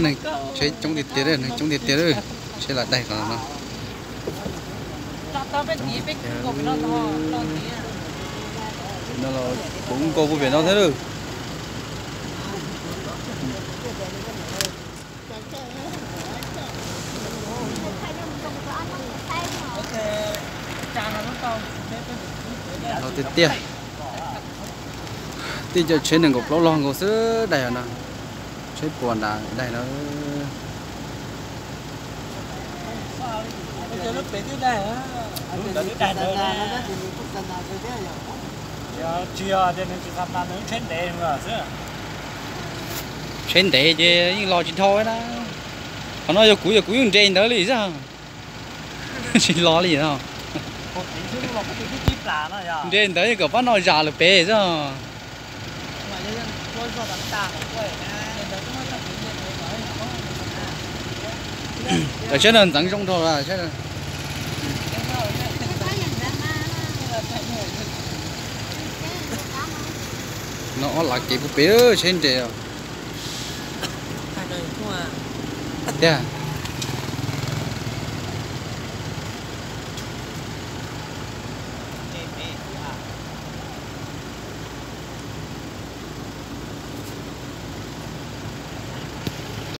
Neeg tsheb coob tiag tiag, neeg coob tiag tiag, tsheb los daig qhov no. No los kuv nkaus puag pem no thiab lawm. Tiag tiag, tij cov tsheb nees nkaum plaub log nkaus xwb daig no. Tsheb puas nram daig no. Tsheb ntev ces yeej los tsis dhau na. Qhov no yog kuv, yog kuv yeej nres ntawd li xwb. Tsis los li no. Nres ntawd kom pab no zam lawm pem xwb. Cov tsheb no ntxeev zoo dhau lawm. No ob lav kev puag pem tsheb nres tiag.